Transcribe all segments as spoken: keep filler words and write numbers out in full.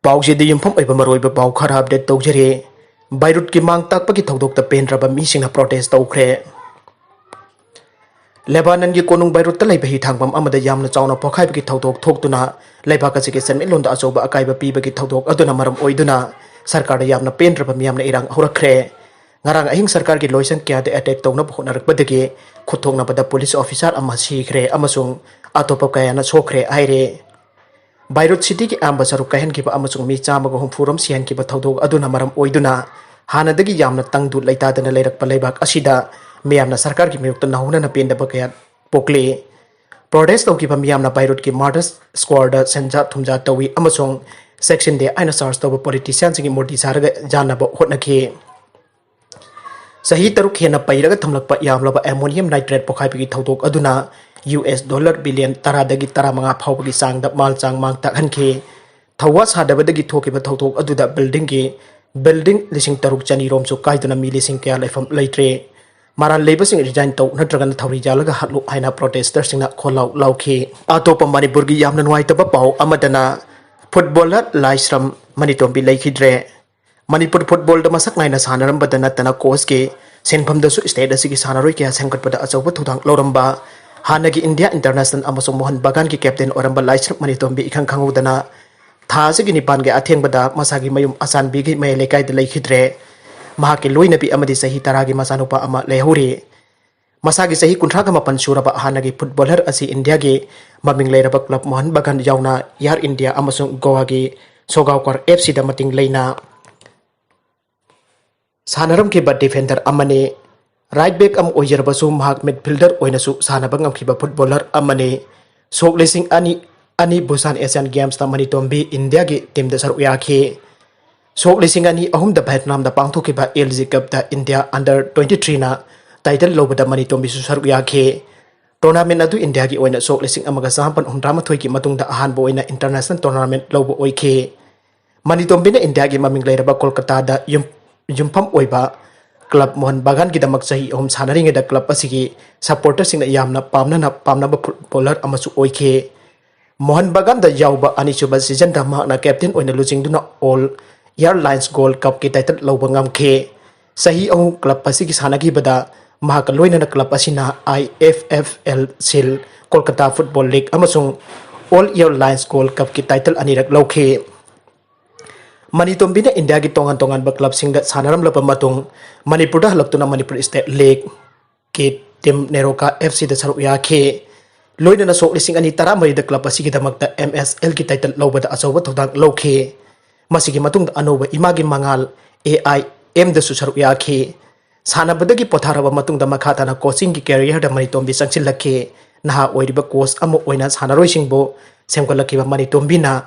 ꯄꯥꯎꯆꯦꯗ ꯌꯨꯝꯐꯝ ꯑꯣꯏꯕ ꯃꯔꯨꯑꯣꯏꯕ ꯄꯥꯎ ꯈꯔ ꯑꯞꯗꯦꯠ ꯇꯧꯖꯔꯤ꯫ ꯕꯩꯔꯨꯠꯀꯤ ꯃꯥꯡ ꯇꯥꯛꯄꯒꯤ ꯊꯧꯗꯣꯛꯇ ꯄꯦꯟꯗ꯭ꯔꯕ ꯃꯤꯁꯤꯡꯅ ꯄ꯭ꯔꯣꯇꯦꯁ ꯇꯧꯈ꯭ꯔꯦ꯫ ꯂꯦꯕꯥꯅꯟꯒꯤ ꯀꯣꯅꯨꯡ ꯕꯩꯔꯨꯠꯇ ꯂꯩꯕ ꯍꯤ ꯊꯥꯡꯐꯝ ꯑꯃꯗ ꯌꯥꯝꯅ ꯆꯥꯎꯅ ꯄꯣꯈꯥꯏꯕꯒꯤ ꯊꯧꯗꯣꯛ ꯊꯣꯛꯇꯨꯅ ꯂꯩꯕꯥꯛ ꯑꯁꯤꯒꯤ ꯁꯦꯟꯃꯤꯠꯂꯣꯟꯗ ꯑꯆꯧꯕ ꯑꯀꯥꯏꯕ ꯄꯤꯕꯒꯤ ꯊꯧꯗꯣꯛ ꯑꯗꯨꯅ ꯃꯔꯝ ꯑꯣꯏꯗꯨꯅ ꯁꯔꯀꯥꯔꯗ ꯌꯥꯝꯅ ꯄꯦꯟꯗ꯭ꯔꯕ ꯃꯤꯌꯥꯝꯅ ꯏꯔꯥꯡ ꯍꯧꯔꯛꯈ꯭ꯔꯦ꯫ ꯉꯔꯥꯡ ꯑꯍꯤꯡ ꯁꯔꯀꯥꯔꯒꯤ ꯂꯣꯏꯁꯪ ꯀꯌꯥꯗ ꯑꯦꯇꯦꯛ ꯇꯧꯅꯕ ꯍꯣꯠꯅꯔꯛꯄꯗꯒꯤ ꯈꯨꯠꯊꯣꯛꯅꯕꯗ ꯄꯨꯂꯤꯁ ꯑꯣꯐꯤꯁꯥꯔ ꯑꯃ ꯁꯤꯈ꯭ꯔꯦ ꯑꯃꯁꯨꯡ ꯑꯇꯣꯞꯄ ꯀꯌꯥꯅ ꯁꯣꯛꯈ꯭ꯔꯦ ꯍꯥꯏꯔꯦ꯫ ꯕꯥꯏꯔꯨꯠ ꯁꯤꯇꯤꯒꯤ ꯑꯌꯥꯝꯕ ꯁꯔꯨꯛ ꯀꯥꯏꯍꯟꯈꯤꯕ ꯑꯃꯁꯨꯡ ꯃꯤ ꯆꯥꯝꯃꯒ ꯍꯨꯝꯐꯨ ꯔꯣꯝ ꯁꯤꯍꯟꯈꯤꯕ ꯊꯧꯗꯣꯛ ꯑꯗꯨꯅ ꯃꯔꯝ ꯑꯣꯏꯗꯨꯅ ꯍꯥꯟꯅꯗꯒꯤ ꯌꯥꯝꯅ ꯇꯪꯗꯨ ꯂꯩꯇꯥꯗꯅ ꯂꯩꯔꯛꯄ ꯂꯩꯕꯥꯛ ꯑꯁꯤꯗ ꯃꯤꯌꯥꯝꯅ ꯁꯔꯀꯥꯔꯒꯤ ꯃꯥꯌꯣꯛꯇ ꯅꯧꯍꯧꯅꯅ ꯄꯦꯟꯗꯕ ꯀꯌꯥ ꯄꯣꯛꯂꯤ꯫ ꯄ꯭ꯔꯣꯇꯦꯁ ꯇꯧꯈꯤꯕ ꯃꯤꯌꯥꯝꯅ ꯕꯥꯏꯔꯨꯠꯀꯤ ꯃꯥꯔꯇꯔꯁ ꯁ꯭ꯀꯣꯌꯔꯗ ꯁꯦꯟꯖꯥ ꯊꯨꯝꯖꯥ ꯇꯧꯏ ꯑꯃꯁꯨꯡ ꯆꯦꯛꯁꯤꯟꯗꯦ ꯍꯥꯏꯅ ꯆꯥꯔꯖ ꯇꯧꯕ ꯄꯣꯂꯤꯇꯤꯁꯤꯌꯥꯟꯁꯤꯡꯒꯤ ꯃꯨꯔꯇꯤ ꯁꯥꯔꯒ ꯌꯥꯅꯕ ꯍꯣꯠꯅꯈꯤ꯫ ꯆꯍꯤ ꯇꯔꯨꯛ ꯍꯦꯟꯅ ꯄꯩꯔꯒ ꯊꯝꯂꯛꯄ ꯌꯥꯝꯂꯕ ꯑꯦꯃꯣꯅꯤꯌꯝ ꯅꯥꯏꯇ꯭ꯔꯦꯠ ꯄꯣꯈꯥꯏꯕꯒꯤ ꯊꯧꯗꯣꯛ ꯑꯗꯨꯅ ꯌꯨ ꯑꯦꯁ ꯗꯣꯂꯔ ꯕꯤꯂꯤꯌꯟ ꯇꯔꯥꯗꯒꯤ ꯇꯔꯥꯃꯉꯥ ꯐꯥꯎꯕꯒꯤ ꯆꯥꯡꯗ ꯃꯥꯜ ꯆꯥꯡ ꯃꯥꯡ ꯇꯥꯛꯍꯟꯈꯤ꯫ ꯊꯧꯋꯥ ꯁꯥꯗꯕꯗꯒꯤ ꯊꯣꯛꯈꯤꯕ ꯊꯧꯗꯣꯛ ꯑꯗꯨꯗ ꯕꯤꯜꯗꯤꯡꯒꯤ, ꯕꯤꯜꯗꯤꯡ ꯂꯤꯁꯤꯡ ꯇꯔꯨꯛ ꯆꯅꯤ ꯔꯣꯝꯁꯨ ꯀꯥꯏꯗꯨꯅ ꯃꯤ ꯂꯤꯁꯤꯡ ꯀꯌꯥ ꯂꯩꯐꯝ ꯂꯩꯇ꯭ꯔꯦ꯫ ꯃꯔꯥꯜ ꯂꯩꯕꯁꯤꯡ ꯔꯤꯖꯥꯏꯟ ꯇꯧ ꯅꯠꯇ꯭ꯔꯒꯅ ꯊꯧꯔꯤ ꯌꯥꯜꯂꯒ ꯍꯥꯠꯂꯨ ꯍꯥꯏꯅ ꯄ꯭ꯔꯣꯇꯦꯁꯇꯔꯁꯤꯡꯅ ꯈꯣꯜꯂꯥꯎ ꯂꯥꯎꯈꯤ꯫ ꯑꯇꯣꯞꯄ ꯃꯅꯤꯄꯨꯔꯒꯤ ꯌꯥꯝꯅ ꯅꯨꯡꯉꯥꯏꯇꯕ ꯄꯥꯎ ꯑꯃꯗꯅ ꯐꯨꯠꯕꯣꯂꯔ ꯂꯥꯏꯁ꯭ꯔꯝ ꯃꯅꯤꯇꯣꯝꯕꯤ ꯂꯩꯈꯤꯗ꯭ꯔꯦ꯫ ꯃꯅꯤꯄꯨꯔ ꯐꯨꯠꯕꯣꯜꯗ ꯃꯁꯛ ꯅꯥꯏꯅ ꯁꯥꯟꯅꯔꯝꯕꯗ ꯅꯠꯇꯅ ꯀꯣꯆꯀꯤ ꯁꯤꯟꯐꯝꯗꯁꯨ ꯁ꯭ꯇꯦꯠ ꯑꯁꯤꯒꯤ ꯁꯥꯟꯅꯔꯣꯏ ꯀꯌꯥ ꯁꯦꯝꯒꯠꯄꯗ ꯑꯆꯧꯕ ꯊꯧꯗꯥꯡ ꯂꯧꯔꯝꯕ ꯍꯥꯟꯅꯒꯤ ꯏꯟꯗꯤꯌꯥ ꯏꯟꯇꯔꯅꯦꯁꯅꯦꯜ ꯑꯃꯁꯨꯡ ꯃꯣꯍꯟ ꯕꯒꯥꯟꯒꯤ ꯀꯦꯞꯇꯦꯟ ꯑꯣꯏꯔꯝꯕ ꯂꯥꯏꯁ꯭ꯔꯝ ꯃꯅꯤꯇꯣꯝꯕꯤ ꯏꯈꯪ ꯈꯪꯍꯧꯗꯅ ꯊꯥ ꯑꯁꯤꯒꯤ ꯅꯤꯄꯥꯟꯒꯤ ꯑꯊꯦꯡꯕꯗ ꯃꯁꯥꯒꯤ ꯃꯌꯨꯝ ꯑꯆꯥꯟꯕꯤꯒꯤ ꯃꯌꯥꯏ ꯂꯩꯀꯥꯏꯗ ꯂꯩꯈꯤꯗ꯭ꯔꯦ꯫ ꯃꯍꯥꯛꯀꯤ ꯂꯣꯏꯅꯕꯤ ꯑꯃꯗꯤ ꯆꯍꯤ ꯇꯔꯥꯒꯤ ꯃꯆꯥꯅꯨꯄꯥ ꯑꯃ ꯂꯩꯍꯧꯔꯤ꯫ ꯃꯁꯥꯒꯤ ꯆꯍꯤ ꯀꯨꯟꯊ꯭ꯔꯥꯒ ꯃꯥꯄꯟ ꯁꯨꯔꯕ ꯍꯥꯟꯅꯒꯤ ꯐꯨꯠꯕꯣꯂꯔ ꯑꯁꯤ ꯏꯟꯗꯤꯌꯥꯒꯤ ꯃꯃꯤꯡ ꯂꯩꯔꯕ ꯀ꯭ꯂꯕ ꯃꯣꯍꯟ ꯕꯒꯥꯟ ꯌꯥꯎꯅ ꯑꯦꯌꯔ ꯏꯟꯗꯤꯌꯥ ꯑꯃꯁꯨꯡ ꯒꯣꯋꯥꯒꯤ ꯁꯣꯒꯥꯎꯀꯔ ꯑꯦꯐ ꯁꯤꯗ ꯃꯇꯤꯡ ꯂꯩꯅ ꯁꯥꯟꯅꯔꯝꯈꯤꯕ ꯗꯤꯐꯦꯟꯗꯔ ꯑꯃꯅꯤ꯫ ꯔꯥꯏꯠ ꯕꯦꯛ ꯑꯃ ꯑꯣꯏꯖꯔꯕꯁꯨ ꯃꯍꯥꯛ ꯃꯤꯗꯐꯤꯜꯗꯔ ꯑꯣꯏꯅꯁꯨ ꯁꯥꯟꯅꯕ ꯉꯝꯈꯤꯕ ꯐꯨꯠꯕꯣꯂꯔ ꯑꯃꯅꯤ꯫ ꯁꯣꯛ ꯂꯤꯁꯤꯡ ꯑꯅꯤ, ꯑꯅꯤ ꯕꯨꯁꯥꯟ ꯑꯦꯁꯤꯌꯥꯟ ꯒꯦꯝꯁꯇ ꯃꯅꯤꯇꯣꯝꯕꯤ ꯏꯟꯗꯤꯌꯥꯒꯤ ꯇꯤꯝꯗ ꯁꯔꯨꯛ ꯌꯥꯈꯤ꯫ ꯁꯣꯛ ꯂꯤꯁꯤꯡ ꯑꯅꯤ ꯑꯍꯨꯝꯗ ꯚꯦꯠꯅꯥꯝꯗ ꯄꯥꯡꯊꯣꯛꯈꯤꯕ ꯑꯦꯜ ꯖꯤ ꯀꯞꯇ ꯏꯟꯗꯤꯌꯥ ꯑꯟꯗꯔ ꯇ꯭ꯋꯦꯟꯇꯤ ꯊ꯭ꯔꯤꯅ ꯇꯥꯏꯇꯜ ꯂꯧꯕꯗ ꯃꯅꯤꯇꯣꯝꯕꯤꯁꯨ ꯁꯔꯨꯛ ꯌꯥꯈꯤ꯫ ꯇꯣꯔꯅꯥꯃꯦꯟ ꯑꯗꯨ ꯏꯟꯗꯤꯌꯥꯒꯤ ꯑꯣꯏꯅ ꯁꯣꯛ ꯂꯤꯁꯤꯡ ꯑꯃꯒ ꯆꯥꯃꯥꯄꯟ ꯍꯨꯝꯗ꯭ꯔꯥꯃꯥꯊꯣꯏꯒꯤ ꯃꯇꯨꯡꯗ ꯑꯍꯥꯟꯕ ꯑꯣꯏꯅ ꯏꯟꯇꯔꯅꯦꯁꯅꯦꯜ ꯇꯣꯔꯅꯥꯃꯦꯟ ꯂꯧꯕ ꯑꯣꯏꯈꯤ꯫ ꯃꯅꯤꯇꯣꯝꯕꯤꯅ ꯏꯟꯗꯤꯌꯥꯒꯤ ꯃꯃꯤꯡ ꯂꯩꯔꯕ ꯀꯣꯜꯀꯇꯥꯗ ꯌꯨꯝ-, ꯌꯨꯝꯐꯝ ꯑꯣꯏꯕ ꯀ꯭ꯂꯕ ꯃꯣꯍꯟ ꯕꯒꯥꯟꯒꯤꯗꯃꯛ ꯆꯍꯤ ꯑꯍꯨꯝ ꯁꯥꯟꯅꯔꯤꯉꯩꯗ ꯀ꯭ꯂꯕ ꯑꯁꯤꯒꯤ ꯁꯄꯣꯔꯇꯔꯁꯤꯡꯅ ꯌꯥꯝꯅ ꯄꯥꯝꯅꯅ, ꯄꯥꯝꯅꯕ ꯐꯨꯠꯕꯣꯂꯔ ꯑꯃꯁꯨ ꯑꯣꯏꯈꯤ꯫ ꯃꯣꯍꯟ ꯕꯒꯥꯟꯗ ꯌꯥꯎꯕ ꯑꯅꯤꯁꯨꯕ ꯁꯤꯖꯟꯗ ꯃꯍꯥꯛꯅ ꯀꯦꯞꯇꯦꯟ ꯑꯣꯏꯅ ꯂꯨꯆꯤꯡꯗꯨꯅ ꯑꯣꯜ ꯏꯌꯔ ꯂꯥꯏꯟꯁ ꯒꯣꯜ ꯀꯞꯀꯤ ꯇꯥꯏꯇꯜ ꯂꯧꯕ ꯉꯝꯈꯤ꯫ ꯆꯍꯤ ꯑꯍꯨꯝ ꯀ꯭ꯂꯕ ꯑꯁꯤꯒꯤ ꯁꯥꯟꯅꯈꯤꯕꯗ ꯃꯍꯥꯛꯀ ꯂꯣꯏꯅꯅ ꯀ꯭ꯂꯕ ꯑꯁꯤꯅ IFFL shield, Kolkata football league ꯑꯃꯁꯨꯡ ꯑꯣꯜ ꯏꯌꯔ ꯂꯥꯏꯟꯁ ꯒꯣꯜ ꯀꯞꯀꯤ ꯇꯥꯏꯇꯜ ꯑꯅꯤꯔꯛ ꯂꯧꯈꯤ꯫ ꯃꯅꯤꯇꯣꯝꯕꯤꯅ ꯏꯟꯗꯤꯌꯥꯒꯤ ꯇꯣꯉꯥꯟ ꯇꯣꯉꯥꯟꯕ ꯀ꯭ꯂꯕꯁꯤꯡꯗ ꯁꯥꯟꯅꯔꯝꯂꯕ ꯃꯇꯨꯡ ꯃꯅꯤꯄꯨꯔꯗ ꯍꯜꯂꯛꯇꯨꯅ ꯃꯅꯤꯄꯨꯔ ꯁ꯭ꯇꯦꯠ ꯂꯤꯒꯀꯤ ꯇꯤꯝ ꯅꯦꯔꯣꯀꯥ FCꯗ ꯁꯔꯨꯛ ꯌꯥꯈꯤ꯫ ꯂꯣꯏꯅꯅ ꯁꯣꯛ ꯂꯤꯁꯤꯡ ꯑꯅꯤ ꯇꯔꯥꯃꯔꯤꯗ ꯀ꯭ꯂꯕ ꯑꯁꯤꯒꯤꯗꯃꯛꯇ MSLꯒꯤ ꯇꯥꯏꯇꯜ ꯂꯧꯕꯗ ꯑꯆꯧꯕ ꯊꯧꯗꯥꯡ ꯂꯧꯈꯤ꯫ ꯃꯁꯤꯒꯤ ꯃꯇꯨꯡꯗ ꯑꯅꯧꯕ ꯏꯃꯥꯒꯤ ꯃꯉꯥꯜ AIMꯗꯁꯨ ꯁꯔꯨꯛ ꯌꯥꯈꯤ꯫ ꯁꯥꯟꯅꯕꯗꯒꯤ ꯄꯣꯊꯥꯔꯕ ꯃꯇꯨꯡꯗ ꯃꯈꯥ ꯇꯥꯅ ꯀꯣꯆꯤꯡꯒꯤ ꯀꯦꯔꯤꯌꯔꯗ ꯃꯅꯤꯇꯣꯝꯕꯤ ꯆꯪꯁꯤꯜꯂꯛꯈꯤ꯫ ꯅꯍꯥ ꯑꯣꯏꯔꯤꯕ ꯀꯣꯆ ꯑꯃ ꯑꯣꯏꯅ ꯁꯥꯟꯅꯔꯣꯏꯁꯤꯡꯕꯨ ꯁꯦꯝꯒꯠꯂꯛꯈꯤꯕ ꯃꯅꯤꯇꯣꯝꯕꯤꯅ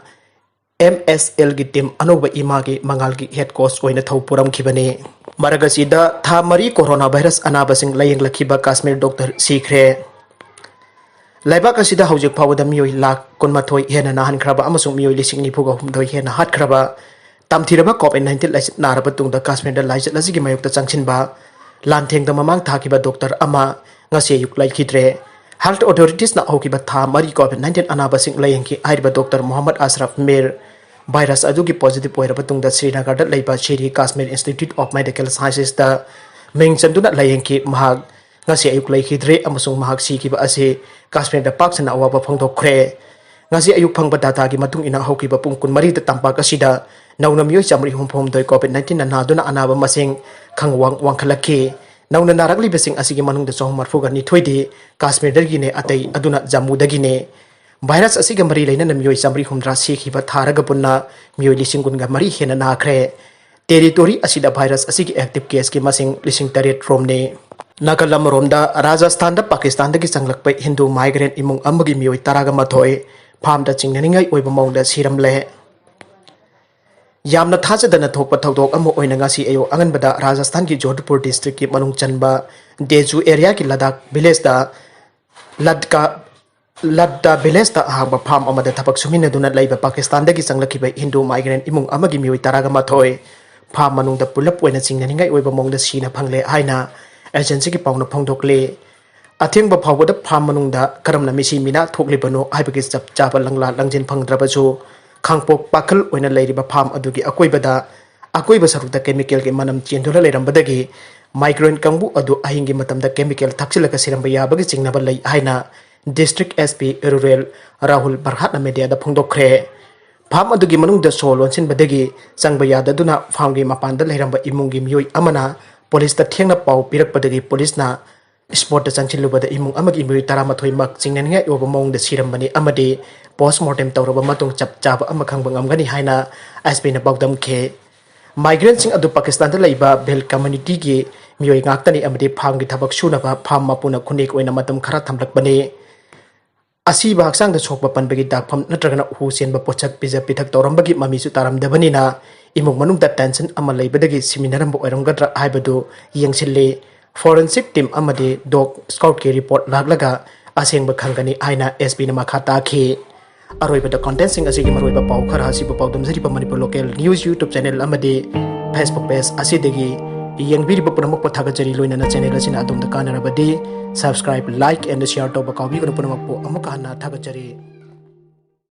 MSLꯒꯤ ꯇꯤꯝ ꯑꯅꯧꯕ ꯏꯃꯥꯒꯤ ꯃꯉꯥꯜꯒꯤ ꯍꯦꯗ ꯀꯣꯆ ꯑꯣꯏꯅ ꯊꯧ ꯄꯨꯔꯝꯈꯤꯕꯅꯤ꯫ ꯃꯔꯛ ꯑꯁꯤꯗ ꯊꯥ ꯃꯔꯤ ꯀꯣꯔꯣꯅꯥ ꯚꯥꯏꯔꯁ ꯑꯅꯥꯕꯁꯤꯡ ꯂꯥꯌꯦꯡꯂꯛꯈꯤꯕ ꯀꯥꯁꯃꯤꯔ ꯗꯣꯛꯇꯔ ꯁꯤꯈ꯭ꯔꯦ꯫ ꯂꯩꯕꯥꯛ ꯑꯁꯤꯗ ꯍꯧꯖꯤꯛ ꯐꯥꯎꯕꯗ ꯃꯤꯑꯣꯏ ꯂꯥꯈ ꯀꯨꯟꯃꯥꯊꯣꯏ ꯍꯦꯟꯅ ꯅꯥꯍꯟꯈ꯭ꯔꯕ ꯑꯃꯁꯨꯡ ꯃꯤꯑꯣꯏ ꯂꯤꯁꯤꯡ ꯅꯤꯐꯨꯒ ꯍꯨꯝꯗꯣꯏ ꯍꯦꯟꯅ ꯍꯥꯠꯈ꯭ꯔꯕ ꯇꯝꯊꯤꯔꯕ COVID nineteen ꯂꯥꯏꯆꯠ ꯅꯥꯔꯕ ꯇꯨꯡꯗ ꯀꯥꯁꯃꯤꯔꯗ ꯂꯥꯏꯆꯠ ꯑꯁꯤꯒꯤ ꯃꯥꯌꯣꯛꯇ ꯆꯪꯁꯤꯟꯕ ꯂꯥꯟꯊꯦꯡꯗ ꯃꯃꯥꯡ ꯊꯥꯈꯤꯕ ꯗꯣꯛꯇꯔ ꯑꯃ ꯉꯁꯤ ꯑꯌꯨꯛ ꯂꯩꯈꯤꯗ꯭ꯔꯦ꯫ ꯍꯦꯜꯊ ꯑꯣꯊꯣꯔꯤꯇꯤꯁꯅ ꯍꯧꯈꯤꯕ ꯊꯥ ꯃꯔꯤ COVID nineteen ꯑꯅꯥꯕꯁꯤꯡ ꯂꯥꯌꯦꯡꯈꯤ ꯍꯥꯏꯔꯤꯕ ꯗꯣꯛꯇꯔ ꯃꯣꯍꯝꯃꯗ ꯑꯁꯔꯐ ꯃꯤꯔ ꯚꯥꯏꯔꯁ ꯑꯗꯨꯒꯤ ꯄꯣꯖꯤꯇꯤꯚ ꯑꯣꯏꯔꯕ ꯇꯨꯡꯗ ꯁ꯭ꯔꯤꯅꯒꯔꯗ ꯂꯩꯕ ꯁꯤꯔꯤ ꯀꯥꯁꯃꯤꯔ ꯏꯟꯁꯇꯤꯇ꯭ꯌꯨꯠ ꯑꯣꯐ ꯃꯦꯗꯤꯀꯦꯜ ꯁꯥꯏꯟꯁꯦꯁꯇ ꯃꯤꯡ ꯆꯟꯗꯨꯅ ꯂꯥꯌꯦꯡꯈꯤ꯫ ꯃꯍꯥꯛ ꯉꯁꯤ ꯑꯌꯨꯛ ꯂꯩꯈꯤꯗ꯭ꯔꯦ ꯑꯃꯁꯨꯡ ꯃꯍꯥꯛ ꯁꯤꯈꯤꯕ ꯑꯁꯤ ꯀꯥꯁꯃꯤꯔꯗ ꯄꯥꯛ ꯁꯟꯅ ꯑꯋꯥꯕ ꯐꯣꯡꯗꯣꯛꯈ꯭ꯔꯦ꯫ ꯉꯁꯤ ꯑꯌꯨꯛ ꯐꯪꯕ ꯗꯥꯇꯥꯒꯤ ꯃꯇꯨꯡ ꯏꯟꯅ ꯍꯧꯈꯤꯕ ꯄꯨꯡ ꯀꯨꯟꯃꯔꯤꯗ ꯇꯝꯄꯥꯛ ꯑꯁꯤꯗ ꯅꯧꯅ ꯃꯤꯑꯣꯏ ꯆꯥꯃꯔꯤ ꯍꯨꯝꯐꯨꯍꯨꯝꯗꯣꯏ COVID nineteenꯅ ꯅꯥꯗꯨꯅ ꯑꯅꯥꯕ ꯃꯁꯤꯡ ꯈꯪ ꯋꯥꯡ ꯋꯥꯡꯈꯠꯂꯛꯈꯤ꯫ ꯅꯧꯅ ꯅꯥꯔꯛꯂꯤꯕꯁꯤꯡ ꯑꯁꯤꯒꯤ ꯃꯅꯨꯡꯗ ꯆꯍꯨꯝ ꯃꯔꯤꯐꯨꯒ ꯅꯤꯊꯣꯏꯗꯤ ꯀꯥꯁꯃꯤꯔꯗꯒꯤꯅꯦ, ꯑꯇꯩ ꯑꯗꯨꯅ ꯖꯝꯃꯨꯗꯒꯤꯅꯦ꯫ ꯚꯥꯏꯔꯁ ꯑꯁꯤꯒ ꯃꯔꯤ ꯂꯩꯅꯅ ꯃꯤꯑꯣꯏ ꯆꯥꯃꯔꯤ ꯍꯨꯝꯗ꯭ꯔꯥ ꯁꯤꯈꯤꯕ ꯊꯥꯔꯒ ꯄꯨꯟꯅ ꯃꯤꯑꯣꯏ ꯂꯤꯁꯤꯡ ꯀꯨꯟꯒ ꯃꯔꯤ ꯍꯦꯟꯅ ꯅꯥꯈ꯭ꯔꯦ꯫ ꯇꯦꯔꯤꯇꯣꯔꯤ ꯑꯁꯤꯗ ꯚꯥꯏꯔꯁ ꯑꯁꯤꯒꯤ ꯑꯦꯛꯇꯤꯚ ꯀꯦꯁꯀꯤ ꯃꯁꯤꯡ ꯂꯤꯁꯤꯡ ꯇꯔꯦꯠ ꯔꯣꯝꯅꯤ꯫ ꯅꯥꯀꯜ ꯑꯃꯔꯣꯝꯗ ꯔꯥꯖꯁꯊꯥꯟꯗ ꯄꯥꯀꯤꯁꯇꯥꯟꯗꯒꯤ ꯆꯪꯂꯛꯄ ꯍꯤꯟꯗꯨ ꯃꯥꯏꯒ꯭ꯔꯦꯟ ꯏꯃꯨꯡ ꯑꯃꯒꯤ ꯃꯤꯑꯣꯏ ꯇꯔꯥꯒ ꯃꯥꯊꯣꯏ ꯐꯥꯝꯗ ꯆꯤꯡꯅꯅꯤꯡꯉꯥꯏ ꯑꯣꯏꯕ ꯃꯑꯣꯡꯗ ꯁꯤꯔꯝꯂꯦ꯫ ꯌꯥꯝꯅ ꯊꯥꯖꯗꯅ ꯊꯣꯛꯄ ꯊꯧꯗꯣꯛ ꯑꯃ ꯑꯣꯏꯅ ꯉꯁꯤ ꯑꯌꯨꯛ ꯑꯉꯟꯕꯗ ꯔꯥꯖꯁꯊꯥꯟꯒꯤ ꯖꯣꯙꯄꯨꯔ ꯗꯤꯁꯇ꯭ꯔꯤꯛꯀꯤ ꯃꯅꯨꯡ ꯆꯟꯕ ꯗꯦꯖꯨ ꯑꯦꯔꯤꯌꯥꯒꯤ ꯂꯗꯥꯛ ꯚꯤꯂꯦꯖꯇ ꯂꯗꯀꯥ ꯂꯗ ꯚꯤꯂꯦꯖꯇ ꯑꯍꯥꯡꯕ ꯐꯥꯝ ꯑꯃꯗ ꯊꯕꯛ ꯁꯨꯃꯤꯟꯅꯗꯨꯅ ꯂꯩꯕ ꯄꯥꯀꯤꯁꯇꯥꯟꯗꯒꯤ ꯆꯪꯂꯛꯈꯤꯕ ꯍꯤꯟꯗꯨ ꯃꯥꯏꯒ꯭ꯔꯦꯟ ꯏꯃꯨꯡ ꯑꯃꯒꯤ ꯃꯤꯑꯣꯏ ꯇꯔꯥꯒ ꯃꯥꯊꯣꯏ ꯐꯥꯝ ꯃꯅꯨꯡꯗ ꯄꯨꯂꯞ ꯑꯣꯏꯅ ꯆꯤꯡꯅꯅꯤꯡꯉꯥꯏ ꯑꯣꯏꯕ ꯃꯑꯣꯡꯗ ꯁꯤꯅ ꯐꯪꯂꯦ ꯍꯥꯏꯅ ꯑꯦꯖꯦꯟꯁꯤꯒꯤ ꯄꯥꯎꯅ ꯐꯣꯡꯗꯣꯛꯂꯤ꯫ ꯑꯊꯦꯡꯕ ꯐꯥꯎꯕꯗ ꯐꯥꯔꯝ ꯃꯅꯨꯡꯗ ꯀꯔꯝꯅ ꯃꯤꯁꯤ ꯃꯤꯅꯥ ꯊꯣꯛꯂꯤꯕꯅꯣ ꯍꯥꯏꯕꯒꯤ ꯆꯞ ꯆꯥꯕ ꯂꯪꯂꯥ ꯂꯪꯖꯤꯟ ꯐꯪꯗ꯭ꯔꯕꯁꯨ, ꯈꯥꯡꯄꯣꯛ ꯄꯥꯈꯜ ꯑꯣꯏꯅ ꯂꯩꯔꯤꯕ ꯐꯥꯔꯝ ꯑꯗꯨꯒꯤ ꯑꯀꯣꯏꯕꯗ, ꯑꯀꯣꯏꯕ ꯁꯔꯨꯛꯇ ꯀꯦꯃꯤꯀꯦꯜꯒꯤ ꯃꯅꯝ ꯆꯦꯟꯗꯨꯅ ꯂꯩꯔꯝꯕꯗꯒꯤ migrant ꯀꯥꯡꯕꯨ ꯑꯗꯨ ꯑꯍꯤꯡꯒꯤ ꯃꯇꯝꯗ ꯀꯦꯃꯤꯀꯦꯜ ꯊꯛꯆꯤꯜꯂꯒ ꯁꯤꯔꯝꯕ ꯌꯥꯕꯒꯤ ꯆꯤꯡꯅꯕ ꯂꯩ ꯍꯥꯏꯅ district S P rural Rahul ꯕꯔꯍꯥꯠꯅ ꯃꯦꯗꯤꯌꯥꯗ ꯐꯣꯡꯗꯣꯛꯈ꯭ꯔꯦ꯫ ꯐꯥꯔꯝ ꯑꯗꯨꯒꯤ ꯃꯅꯨꯡꯗ ꯁꯣ ꯂꯣꯟꯁꯤꯟꯕꯗꯒꯤ ꯆꯪꯕ ꯌꯥꯗꯗꯨꯅ ꯐꯥꯔꯝꯒꯤ ꯃꯄꯥꯟꯗ ꯂꯩꯔꯝꯕ ꯏꯃꯨꯡꯒꯤ ꯃꯤꯑꯣꯏ ꯑꯃꯅ ꯄꯨꯂꯤꯁꯇ ꯊꯦꯡꯅ ꯄꯥꯎ ꯄꯤꯔꯛꯄꯗꯒꯤ ꯄꯨꯂꯤꯁꯅ ꯏꯁꯄꯣꯠꯇ ꯆꯪꯁꯤꯜꯂꯨꯕꯗ ꯏꯃꯨꯡ ꯑꯃꯒꯤ ꯃꯤꯑꯣꯏ ꯇꯔꯥꯃꯥꯊꯣꯏꯃꯛ ꯆꯤꯡꯅꯅꯤꯡꯉꯥꯏ ꯑꯣꯏꯕ ꯃꯑꯣꯡꯗ ꯁꯤꯔꯝꯕꯅꯤ ꯑꯃꯗꯤ ꯄꯣꯁꯃꯣꯔꯇꯦꯝ ꯇꯧꯔꯕ ꯃꯇꯨꯡ ꯆꯞ ꯆꯥꯕ ꯑꯃ ꯈꯪꯕ ꯉꯝꯒꯅꯤ ꯍꯥꯏꯅ S P ꯅ ꯄꯥꯎꯗꯝꯈꯤ꯫ Migrantꯁꯤꯡ ꯑꯗꯨ ꯄꯥꯀꯤꯁꯇꯥꯟꯗ ꯂꯩꯕ ꯚꯤꯜ communityꯒꯤ ꯃꯤꯑꯣꯏ ꯉꯥꯛꯇꯅꯤ ꯑꯃꯗꯤ ꯐꯥꯔꯝꯒꯤ ꯊꯕꯛ ꯁꯨꯅꯕ ꯐꯥꯔꯝ ꯃꯄꯨꯅ ꯈꯨꯟꯅꯦꯛ ꯑꯣꯏꯅ ꯃꯇꯝ ꯈꯔ ꯊꯝꯂꯛꯄꯅꯤ꯫ ꯑꯁꯤꯕ ꯍꯛꯆꯥꯡꯗ ꯁꯣꯛꯄ ꯄꯟꯕꯒꯤ ꯗꯥꯛꯐꯝ ꯅꯠꯇ꯭ꯔꯒꯅ ꯍꯨ ꯆꯦꯟꯕ ꯄꯣꯠꯁꯛ ꯄꯤꯖ ꯄꯤꯊꯛ ꯇꯧꯔꯝꯕꯒꯤ ꯃꯃꯤꯁꯨ ꯇꯥꯔꯝꯗꯕꯅꯤꯅ, ꯏꯃꯨꯡ ꯃꯅꯨꯡꯗ tension ꯑꯃ ꯂꯩꯕꯗꯒꯤ ꯁꯤꯃꯤꯟꯅꯔꯝꯕ ꯑꯣꯏꯔꯝꯒꯗ꯭ꯔꯥ ꯍꯥꯏꯕꯗꯨ ꯌꯦꯡꯁꯤꯜꯂꯤ꯫ Forensic team ꯑꯃꯗꯤ dog scoutꯀꯤ report ꯂꯥꯛꯂꯒ ꯑꯁꯦꯡꯕ ꯈꯪꯒꯅꯤ ꯍꯥꯏꯅ S Pꯅ ꯃꯈꯥ ꯇꯥꯈꯤ꯫ ꯑꯔꯣꯏꯕꯗ contentꯁꯤꯡ ꯑꯁꯤꯒꯤ ꯃꯔꯨꯑꯣꯏꯕ ꯄꯥꯎ ꯈꯔ ꯑꯁꯤꯕꯨ ꯄꯥꯎꯗꯝꯖꯔꯤꯕ Manipur Local News YouTube channel ꯑꯃꯗꯤ Facebook page ꯑꯁꯤꯗꯒꯤ ꯌꯦꯡꯕꯤꯔꯤꯕ ꯄꯨꯝꯅꯃꯛꯄꯨ ꯊꯥꯒꯠꯆꯔꯤ꯫ ꯂꯣꯏꯅꯅ channel ꯑꯁꯤꯅ ꯑꯗꯣꯝꯗ ꯀꯥꯟꯅꯔꯕꯗꯤ subscribe, like and share ꯇꯧꯕ ꯀꯥꯎꯕꯤꯒꯅꯨ꯫ ꯄꯨꯝꯅꯃꯛꯄꯨ ꯑꯃꯨꯛꯀ ꯍꯟꯅ ꯊꯥꯒꯠꯆꯔꯤ꯫